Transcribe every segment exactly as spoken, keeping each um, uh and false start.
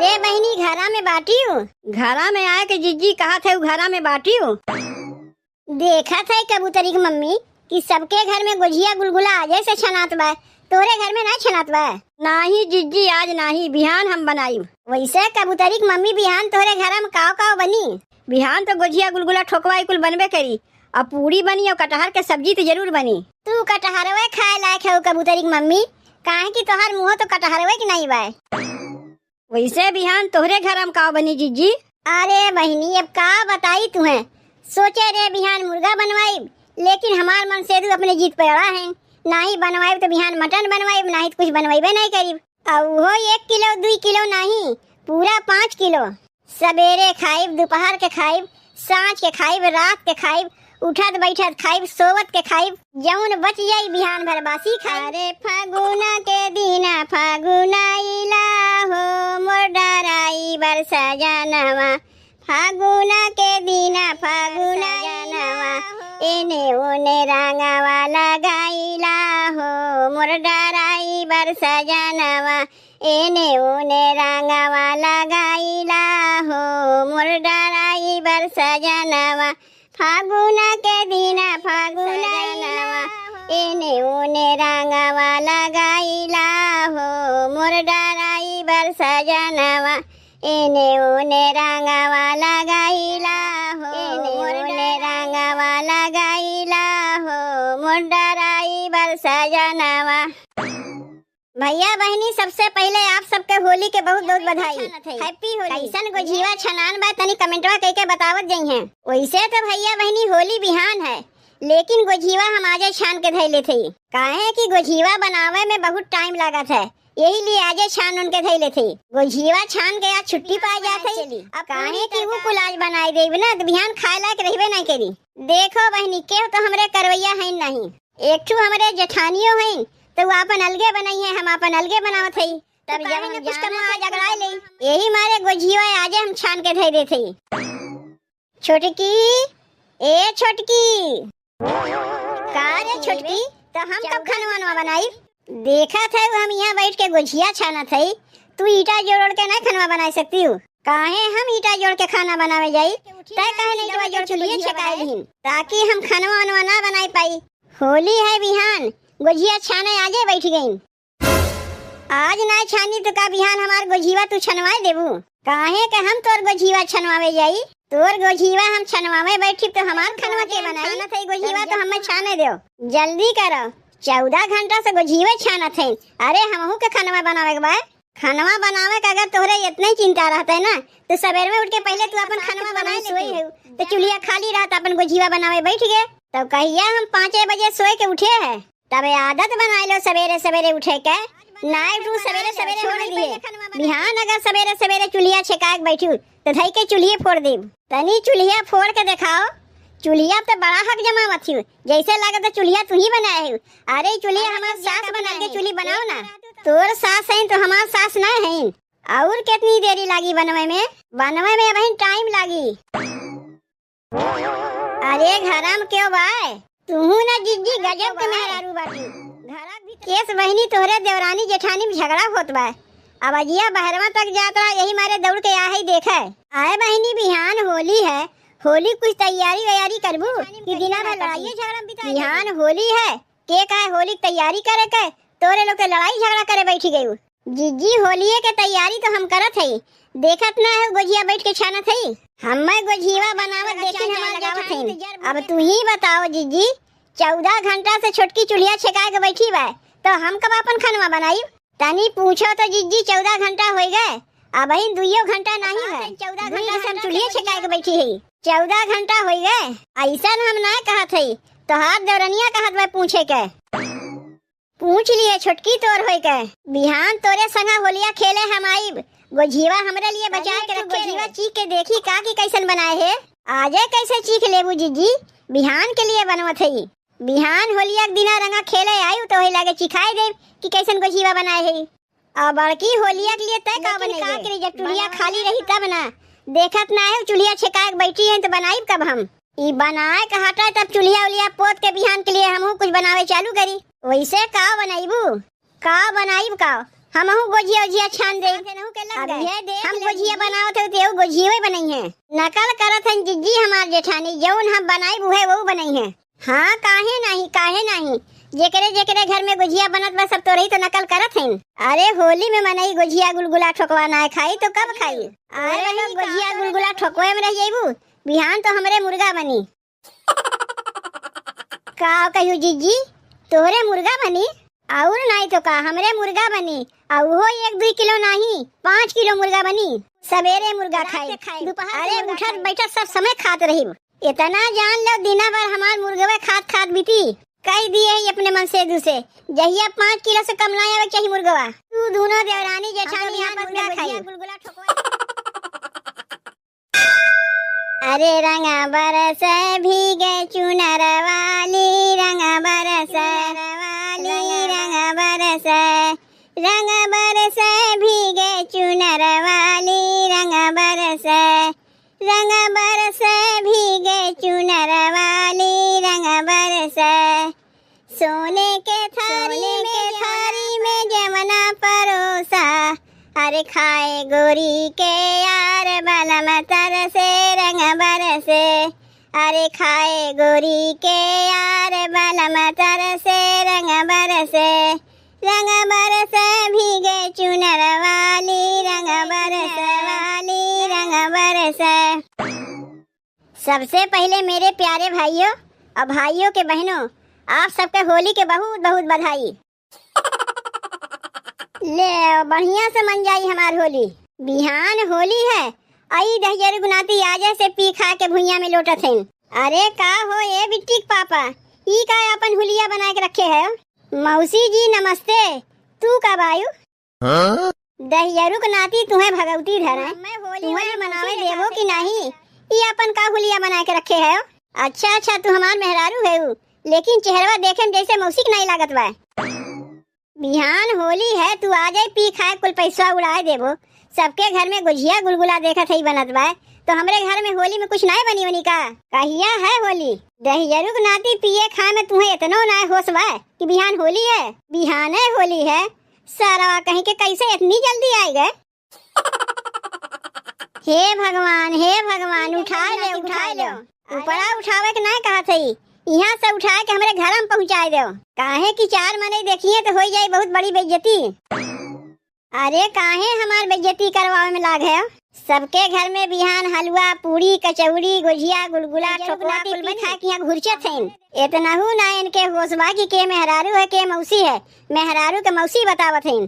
ए बहिनी, घरा में बाटिउ? घरा में आए के जिज्जी कहत है, घरा में बाटिउ? देखत है कबूतरी की मम्मी कि सबके घर में गोझिया गुलगुला आजे से छनात बा, तोहरे घर में ना छनात बा? नाही जिज्जी, आज नाही, बिहान हम बनाइब। वैसे कबूतरी की मम्मी, बिहान तोहरे घर में काव काव बनी? बिहान तो गोझिया गुलगुला ठोकवा ई कुल बनबे करी, अब पूड़ी बनी और कटहर के सब्जी तो जरूर बनी। तू कटहरवे खाए लायक है कबूतरी की मम्मी, काहे कि तोहार मुँह तो कटहरवे की नहीं बा। वैसे बिहान तोहरे घर में का बनी जिज्जी? अरे बहिनी, अब का बताई तुहें, सोचे रे बिहान मुर्गा बनवाइब, लेकिन हमार मन से तू अपने जीत पे अड़ा है, नाही बनवाइब तो बिहान मटन बनवाइब, नाही तो कुछ बनवाइबे नहीं करीब। अब वो एक किलो, दुई किलो नहीं, पूरा पाँच किलो। सबेरे खाइब, दोपहर के खाइब, सांझ के खाइब, रात के खाइब, उठत बैठत खाइब, सोवत के खाइब, जौन बच जाई बिहान भर बासी खाइब। अरे फागुना के दिना फागुनाइला हो, मोर डराइबर सजनवा। फागुना के दिना फागुनाइला, एने ओने रंगवा लगाइला हो, मोर डराइबर सजनवा। एने ओने रंगवा लगाइला हो, मोर डराइबर सजनवा। फागुना के दिना फागुनाइला, एने ओने रंगवा लगाइला हो, मोर डराइबर सजनवा। एने ओने रंगवा लगाइला हो, एने ओने रंगवा लगाइला हो, मोर डराइबर सजनवा। भैया बहिनी, सबसे पहिले आप सबके होली के बहुत बहुत बधाई। Happy होली। कैसन गोझिया छनान बा, तनी कमेंटवा कइके बतावत जइहें। वैसे तो भैया बहिनी होली बिहान है, लेकिन गोझिया हम आजे छान के धइ लेत हई, काहे कि गोझिया बनावे में बहुत टाइम लागत है, यही लिए आजे छान उनके धइ लेत हई। गोझिया छान के आज छुट्टी पाए जात हई, अब काहे कि वो कुल आज बनाए देब ना, तो बिहान खाए लायक रहबे नहीं करी। देखो बहिनी, केहू तो हमरे करवैया है नहीं, एक ठू हमरे जेठानियो हईन, तो वो आपन अलगे बनइहें, हम आपन अलगे बनावत हई। तब जब हम कुछ कमा झगड़ा ले, यही मारे गोझिया आजे हम छान के धइ देत हई। छोटकी, ए छोटकी। का रे छोटकी, तो हम कब खनवा वनवा बनाई? देखत है हम यहाँ बैठ के गोझिया छानत हई, तू ईटा जोड़ के ना खनवा बनाए सकती हो। काहे हम ईटा जोड़ के खाना बनावे जाई? तय काहे नहीं ईटा जोड़ के चूल्हे छेकाए लिहिन, ताकि हम खनवा वनवा ना बनाए पाई। होली है बिहान, गोझिया छाने आजे बैठ गईन। आज ना छानी तो का बिहान हमार गोझिया तू छनवाए देबू? काहे के हम तोर गोझिया छनवावे जाई? तोर गोझिया हम छनवावे बैठी तो हमार खनवा के बनाई? छानत है गोझिया तो हमें छाने दो, जल्दी करो, चौदह घंटा से गोझिया छानत है। अरे हमहू के खनवा बनावे के बा। खनवा बनावे के अगर तोहरे इतना ही चिंता रहते ना, तो सवेर में उठ के पहिले तू अपन खनवा बनाए सोए है, तो चूल्हा खाली रहत, अपन गोझिया बनावे बैठ गए। तब कहिया हम पाँचे बजे सोए के उठे है, तबे आदत बनाए लो सवेरे सवेरे उठे के। ना उठू सवेरे सवेरे छोड़ दिए, बिहान अगर सवेरे सवेरे चूल्हा छेकाए के बैठू, तो धई के चूल्हे फोड़ देब। तनी चूल्हा फोड़ के देखाओ, चूल्हा पे बड़ा हक जमावत हूँ, जैसे लागत है चूल्हा तू ही बनाए हो। अरे चूल्हा हमार सास बना के चूल्ही बनाओ ना, तोर सास है तो हमार सास ना है। और कितनी देरी लागी बनवे में? बनवे में अबहिन टाइम लागी। अरे घरा में क्यों बाय? तुहू ना जिज्जी गजब के मेहरारू बाटी। घरा के भीतर केस बहिनी तोहरे देवरानी जेठानी में झगड़ा होत बा। अब अजिया बहरवा तक जात रहा, यही मारे दौड़ के आ है देखे। आए बहिनी बिहान होली है, होली कुछ तैयारी वैयारी करबू कि दिना भर लड़ाई झगड़ा में बिता जाई? बिहान होली है, के काहे होली के तैयारी करे के, तोरे लोग के लड़ाई झगड़ा करे बैठी गयू। जिज्जी, होलिये के तैयारी तो हम करत हई, देखत ना हो गोझिया बैठ के छानत हई। हम्मे गोझिया बनावत देखिन हमार लगावत हई। अब तू ही बताओ जिज्जी, चौदह घंटा से छोटकी चूल्हा छेका के बैठी बा, तो हम कब अपन खनवा बनाई? तनी पूछो तो जिज्जी, चौदह घंटा होई गए, अबहिन दुइयो घंटा नहीं है। चौदह घंटा से हम चूल्हे छेका के बैठी हई, चौदह घंटा होई गए। ऐसन हम ना कहत हई, तोहार देवरनिया कहत बा पूछे के। पूछ लिए छोटकी तोर होई के, बिहान तोरे संगा होलिया खेले हम आइब। गोझिया हमरे लिए बचा के रखे, गोझिया चीख के देखी का की कैसन बनाए है। आजे कैसे चीख लेबू जिज्जी, बिहान के लिए बनवत हई। बिहान होलिया के दिना रंगा खेले आइब तो होई लागे चिखाई देब कि कैसन गोझिया बनाए है। अब बड़की होलिया के लिए तय का बनेबे? का करी, जब चूल्हिया खाली रही तब ना। देखत ना है चूल्हिया छेका के बैठी है तो बनाइब कब हम? ई बनाए के हटे तब चूल्हिया उलिया पोत के बिहान के लिए हमहू कुछ बनावे चालू करी। वैसे का बनाइबू? का बनाइब का? हमहू गोझिया उझिया छान देब। अब ये देख हम गोझिया बनावत हई, तेहू गोझियवे बनइहे। नकल करत हन जिज्जी हमार जेठानी, जउन हम बनाइब उहे वहू बनइहे। हाँ, काहे नाहीं, काहे नाहीं? जेकरे जेकरे घर में गोझिया बनत बा, सब तोरही तो नकल करत हइन। अरे, होली में मनई गोझिया गुलगुला ठोकवा नाहीं खाई तो कब खाई? अरे, गोझिया गुलगुला ठोकवे में रह जइबू, बिहान तो हमरे मुर्गा बनी। का कहियो जिज्जी, तोहरे मुर्गा बनी? अउर नाहीं तो का, हमरे मुर्गा बनी, अउ उहो एक दुइ किलो नाहीं, पाँच किलो मुर्गा बनी। सबेरे मुर्गा खाई, दोपहर के अरे, मुर्गा उठत खाई। बैठत सब समय खात रही। इतना जान लो, दिना भर हमार मुर्गवे खात खात बीती। कहि दिए ही अपने मनसेधू से, जहिया पाँच किलो से कम ना आवे चाही मुर्गवा। तू दूनो देवरानी जेठानी आपस में खाई। अरे रंगा बरस भीगे चुनर वाली, रंगा बरस, रंगा बरस, रंगा बरस भीगे चुनर वाली, रंगा बरस, रंग बरस भीगे चुनर वाली, रंग बरस। सोने के थारी में, थारी में जमना परोसा, अरे खाए गोरी के यार बलम तरसे रंग बरस। अरे खाए गोरी के यार बलम तरसे रंग बरस। रंग बरस भीगे चुनर वाली, रंग बरस वाली, रंग बरस। सबसे पहले मेरे प्यारे भाइयों और भाइयों के बहनों, आप सबके होली के बहुत बहुत बधाई। ले, बढ़िया से मन जाई हमार होली। बिहान होली है, अई दहिजरू गुनाती आजे से पी खा के भुइयां में लोटत हैं। अरे का हो ए बिट्टी के पापा, ई का अपन हुलिया बना के रखे है? मौसी जी नमस्ते, तू का बायू? हाँ? दहियरू के नाती तुहें भगवती धरे। मैं होली तुहें मनावे देबो कि नहीं? ई अपन का हुलिया बना के रखे है? अच्छा, अच्छा, तू हमार मेहरारू है, लेकिन चेहरवा देखे में जैसे मौसी के नहीं लागत बा। बिहान होली है, तू आ जाए, पी खाए, कुल पैसा उड़ाए देबो। सबके घर में गुझिया गुलगुला देखत है बनत बा, तो हमरे घर में होली में कुछ नहीं बनी बनी का? कहिया है होली? दहियरू के नाती पिए खाए में तुहें इतनो नाय होश बा कि बिहान होली है? बिहाने होली है, सरवा कहीं के कैसे इतनी जल्दी आइ गए? हे भगवान, हे भगवान, उठाए ले, उठाए ले। ऊपरा उठावे के नाय कहत हई, इहाँ से उठाए के हमरे घर में पहुँचाए देव। काहे कि चार मनई देखिए तो होई जाई बहुत बड़ी बेइज्जती। अरे काहे हमार बेइज्जती करवावे में लाग है? सबके घर में बिहान हलवा, पूड़ी, कचौड़ी, गुझिया, गुलगुला, ठोकवा कुल पी खा के यहाँ घुरचत हैं। इतनहू ना इनके होश बा कि के मेहरारू है, के मौसी है। मेहरारू के मौसी बतावत हैं।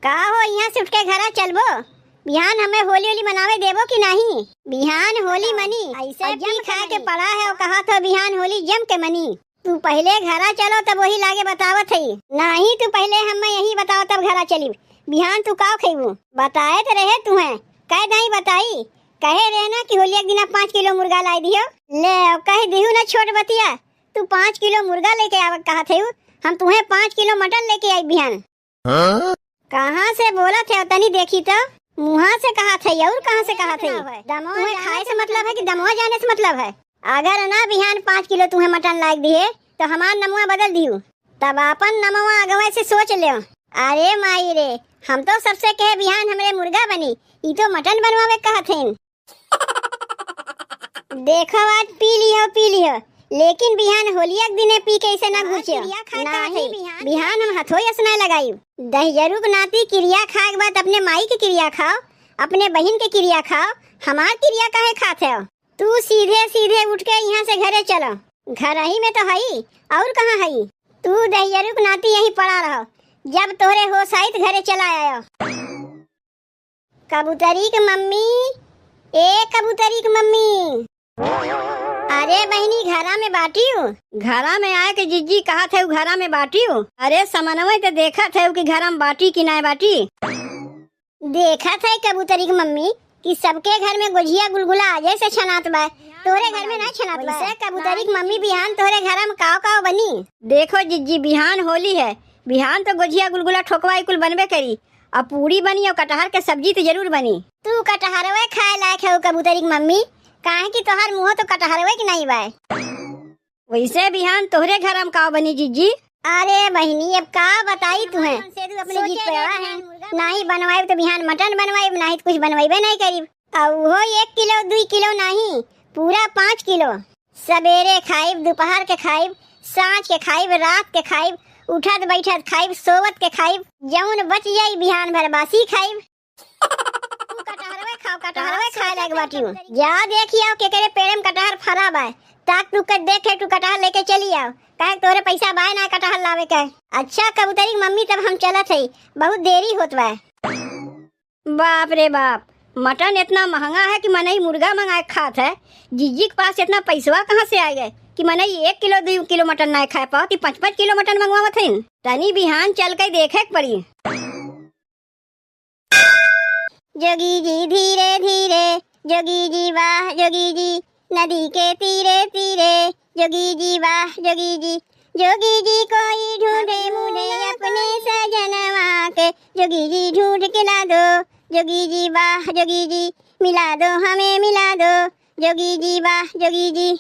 का हो, यहाँ से उठ के घरा चलबो? बिहान हमें होली होली मनावे देबो कि नहीं? बिहान होली मनी, ऐसे पी खा के पड़ा है और कहा था बिहान होली जम के मनी। तू पहले घरा चलो, तब वही लागे बतावत है। नहीं, तू पहले हमें यही बताओ, तब घरा चली। बिहान तू का खइबू? बताए तो रहे तुहें, कह नहीं बताई, कहे रहे ना कि होलिया के दिना पाँच किलो मुर्गा लाई दियो। ले, अब कह दिहू ना छोट बतिया, तू पाँच किलो मुर्गा लेके आवे कहत है, हम तुहें पाँच किलो मटन लेके आई बिहान। हाँ? कहाँ से बोलत है तनी देखी तो? मुँहा से कहत है और कहाँ से कहत है? दमवा तुहें खाए से मतलब है कि दमवा जाने से मतलब है? अगर ना बिहान पाँच किलो तुहें मटन लाग दिए तो हमार नमवा बदल दियो। तब आपन नमवा अगवे से सोच लेव। अरे माई रे, हम तो सबसे कहे बिहान हमरे मुर्गा बनी, ई तो मटन बनवावे कहत हैं। देखो आज पी लियो, पी लियो, लेकिन बिहान होलिया के दिने पी के ऐसे ना घुसियो। किरिया खाए का नहीं, है बिहान? बिहान हम हथो यस ना लगाई। दहिजरू के नाती किरिया खाए के बाद अपने माई के किरिया खाओ, अपने बहिन के किरिया खाओ, हमार किरिया काहे खात है? तू सीधे सीधे उठ के यहाँ से घरे चलो। घर ही में तो हई, और कहाँ हई? तू दहिजरू के नाती यहीं पड़ा रहो, जब तोहरे होश आई तो घरे चला आयो। कबूतरी के मम्मी, ए कबूतरी के मम्मी। अरे बहिनी, घरा में बाटियो? घरा में आए के जिज्जी कहत है, घरा में बाटियो? अरे समनवे तो देखत है कि घरा में बाटी कि नाय बाटी। देखत है कबूतरी के मम्मी कि सबके घर में गोझिया गुलगुला आजे से छनात बा, तोरे घर में ना छनात बा। वैसे कबूतरी के मम्मी बिहान तोरे घर में काव काव बनी? देखो जिज्जी, बिहान होली है, बिहान तो गोझिया गुलगुला ठोकवा ई कुल बनबे करी, अब पूड़ी बनी और कटहर के सब्जी तो जरूर बनी। तू कटहरवे खाए लायक है कबूतरी के मम्मी, काहे कि तोहार मुँह तो कटहरवे के नहीं बाय। वैसे बिहान तोहरे घर में काव बनी जिज्जी? अरे बहिनी, अब का बताई तुहें? से तू अपने जिद पे आवा है। नाही बनवाइब तो बिहान मटन बनवाइब, नाही तो कुछ बनवाइबे नाही करीब। अउ उहो एक किलो, दुई किलो नाही, पूरा पाँच किलो। सबेरे खाइब, दुपहर के खाइब, साँझ के खाइब, रात के खाइब, उठत बैठत खाइब, सोवत के खाइब, जौन बच जाई बिहान भर बासी खाइब। तू कटहरवे खाओ, कटहरवे खाए लायक बाटिउ। जा देखि आओ केकरे पेड़े में कटहर फरा बा, ताक तू के देखे तू कटहर लेके चली आओ, काहे तोरे पैसा बाय ना कटहर लावे के। अच्छा कबूतरी के मम्मी, तब हम चलत हई, बहुत देरी होत बा। बाप रे बाप, मटन इतना महंगा है कि मनई मुर्गा मंगाए खात है। जिज्जी के पास इतना पैसवा कहाँ से आ गए कि मनई एक किलो, दुई किलो मटन ना खाए पावत, ई पाँच पाँच किलो मटन मंगवावत हईन। तनी बिहान चल के देखे के पड़ी। जोगी जी धीरे धीरे, जोगी जी वाह जोगी जी, नदी के तीरे तीरे, जोगी जी वाह जोगी जी। जोगी जी कोई ढूंढे मुझे अपने सजनवा के, जोगी जी ढूंढ के ला दो, जोगी जी वाह जोगी जी, मिला दो हमें मिला दो, जोगी जी वाह जोगी जी।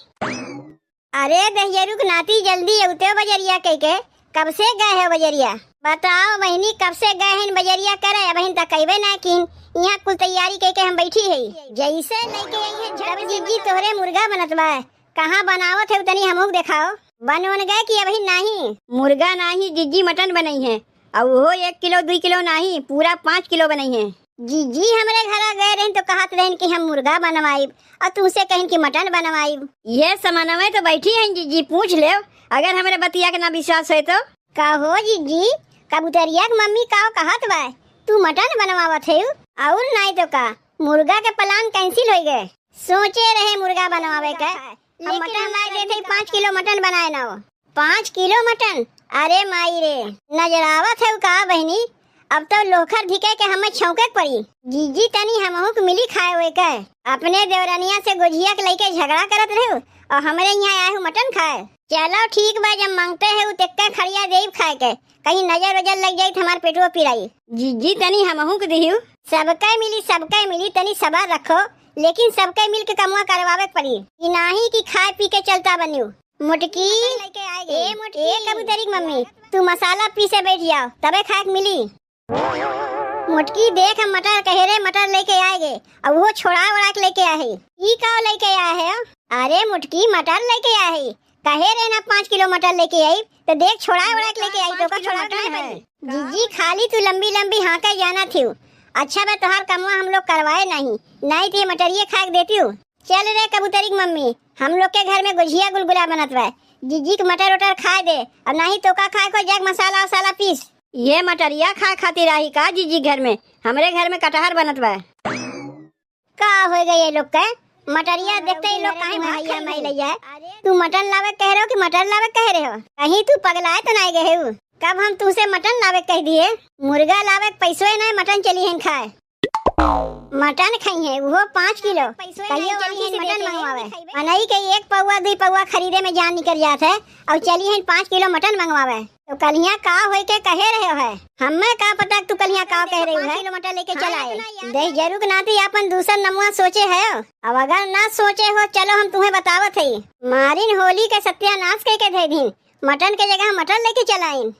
अरे दहिजरू के नाती, जल्दी अउते हो बजरिया कह के, कब से गए हो बजरिया? बताओ बहिनी, कब से गए हैं बजरिया करे, अबहिन तक अइबे ना कीन। यहाँ कुल तैयारी कह के हम बैठी है। जैसे लेके आई है झट, जिज्जी तोहरे मुर्गा बनत बा। कहाँ बनावत है तनी हमहू के देखाओ। बन वन गए कि अबहिन नाही? मुर्गा नाही जिज्जी, मटन बनई है। अउ उहो एक किलो, दुई किलो नाही, पूरा पाँच किलो बनई है। जिज्जी हमरे घरा गए रहिन तो कहत रहिन कि हम मुर्गा बनवाइब, अउ तुमसे कहिन कि मटन बनवाइब। ये समनवे तो बैठी हैं जिज्जी, पूछ लेव, अगर हमरे बतिया के ना विश्वास होए तो। का हो जिज्जी, कबूतरिया के मम्मी का कहत बा, तू मटन बनवावत है? और नाई तो का, मुर्गा के plan cancel हो गए। सोचे रहे मुर्गा बनवावे के, हम लेकिन मटन हम लाए देते, पाँच किलो मटन बनाए ना हो। पाँच किलो मटन? अरे माई रे, नजरावत है का बहिनी? अब तो लोखर धिके के हमें छौंके के पड़ी। जीजी तनी हमहू के मिली खाए हुए के। अपने देवरनिया से गोझिया के लइके झगड़ा करत रहू और हमरे यहाँ आए हो मटन खाए। चलो ठीक बा, जब मांगते है उ तेक्के खड़िया देब खाए के, कहीं नजर वजर लग जाई तो हमार पेटवा पिराई। जीजी तनी हमहू के दिहू। सबके मिली, सबके मिली, तनी सबर रखो, लेकिन सबके मिल के कमुआ करवावे के पड़ी। ई नाही कि खाए पी के चलता बनियो। मोटकी, लेके आए गए। ए मोटकी, ए कबूतरी के मम्मी, तू मसाला पीसे बैठ जाओ, तबे खाए के मिली। मोटकी देख, हम मटर कहे रे, मटर लेके आए गए, अब वो छोड़ा ओड़ा के लेके आए है। ई का लेके आए है? अरे मोटकी, मटर लेके आए है, कहे रे ना पाँच किलो मटर लेके आई, तो देख छोड़ा ओड़ा के लेके आई, तो का छोड़ा मटर है। जीजी खाली तू लंबी लंबी हाँके जाना थी। अच्छा बा तोहार कमवा हम लोग करवाए नहीं, नहीं तो ये मटरिए खाए के देती हूँ। चल रे कबूतरी के मम्मी, हम लोग के घर में गुझिया गुलगुला बनत बा। जीजी के मटर उटर खाए दे, अब नाही तो का खाए को, जाके मसाला वसाला पीस। ये मटरिया खाए खातिर आई का जीजी घर में? हमरे घर में कटहर बनत बा। का हो गए ये लोग के? मटरिया देखते ही लोग काहे भाग गए? तू मटन लावे कह रहे हो कि मटर लावे कह रहे हो? कहीं तू पगलाए तो नहीं गए हो? कब हम तुमसे मटन लावे कह दिए? मुर्गा लावे के पैसो है ना, मटन चली हैं खाए। मटन खाई है, वो पाँच किलो। कहिए चली हैं मटन मंगवावे। अनई के एक पौवा, दुई पौवा खरीदे में जान निकल जात है, और चली हैं पाँच किलो मटन मंगवावे। तो कलिया का होई के कहे रहे है? हमें का पता तू कलिया का कह रही है? पाँच किलो मटन लेके चला है। दे जरूर के नाती अपन दूसर नमुआ सोचे है। अब अगर ना सोचे हो, चलो हम तुम्हें बतावत है। मारिन होली के सत्यानाश कह के दे दिन। मटन के जगह मटन लेके चलाइन।